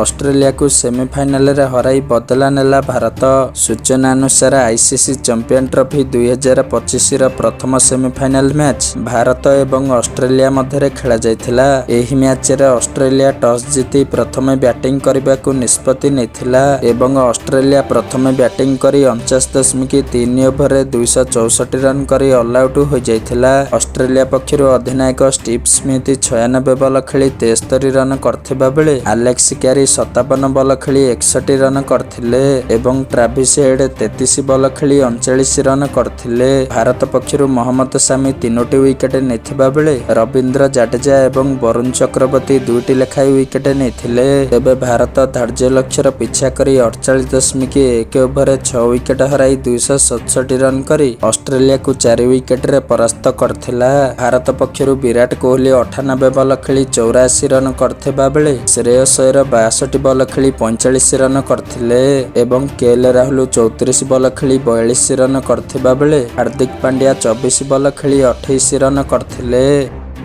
ଅଷ୍ଟ୍ରେଲିଆକୁ ସେମିଫାଇନାଲରେ ହରାଇ ବଦଲା ନେଲା ଭାରତ। ସୂଚନା ଅନୁସାରେ, ଆଇସିସି ଚାମ୍ପିୟନ ଟ୍ରଫି 2025ର ପ୍ରଥମ ସେମିଫାଇନାଲ ମ୍ୟାଚ୍ ଭାରତ ଏବଂ ଅଷ୍ଟ୍ରେଲିଆ ମଧ୍ୟରେ ଖେଳାଯାଇଥିଲା। ଏହି ମ୍ୟାଚରେ ଅଷ୍ଟ୍ରେଲିଆ ଟସ୍ ଜିତି ପ୍ରଥମେ ବ୍ୟାଟିଂ କରିବାକୁ ନିଷ୍ପତ୍ତି ନେଇଥିଲା ଏବଂ ଅଷ୍ଟ୍ରେଲିଆ ପ୍ରଥମେ ବ୍ୟାଟିଂ କରି 49.3 ଓଭରରେ 264 ରନ୍ କରି ଅଲ୍ ଆଉଟ୍ ହୋଇଯାଇଥିଲା। ଅଷ୍ଟ୍ରେଲିଆ ପକ୍ଷରୁ ଅଧିନାୟକ ଷ୍ଟିଭ୍ ସ୍ମିଥ୍ 96 ବଲ ଖେଳି 73 ରନ୍ କରିଥିବା ବେଳେ ଆଲେକ୍ସ କ୍ୟାରି 57 ବଲ ଖେଳି 61 ରନ୍ କରିଥିଲେ ଏବଂ ଟ୍ରାଭିସ୍ ହେଡ୍ 33 ବଲ ଖେଳି 39 ରନ୍ କରିଥିଲେ। ଭାରତ ପକ୍ଷରୁ ମହମ୍ମଦ ସାମି ତିନୋଟି ୱିକେଟ୍ ନେଇଥିବା ବେଳେ ରବୀନ୍ଦ୍ର ଜାଡେଜା ଏବଂ ବରୁଣ ଚକ୍ରବର୍ତ୍ତୀ ଦୁଇଟି ଲେଖାଏଁ ୱିକେଟ୍ ନେଇଥିଲେ। ତେବେ ଭାରତ ଧାର୍ଯ୍ୟ ଲକ୍ଷ୍ୟର ପିଛା କରି 48.1 ଓଭରରେ 6 ୱିକେଟ୍ ହରାଇ 267 ରନ୍ କରି ଅଷ୍ଟ୍ରେଲିଆକୁ 4 ୱିକେଟରେ ପରାସ୍ତ କରିଥିଲା। ଭାରତ ପକ୍ଷରୁ ବିରାଟ କୋହଲି 98 ବଲ ଖେଳି 84 ରନ୍ କରିଥିବା ବେଳେ ଶ୍ରେୟସ ଅୟର 62 ବଲ ଖେଳି 45 ରନ୍ କରିଥିଲେ ଏବଂ କେଏଲ ରାହୁଲ 34 ବଲ ଖେଳି 42 ରନ୍ କରିଥିବା ବେଳେ ହାର୍ଦ୍ଦିକ ପାଣ୍ଡ୍ୟା 24 ବଲ ଖେଳି 28 ରନ୍ କରିଥିଲେ।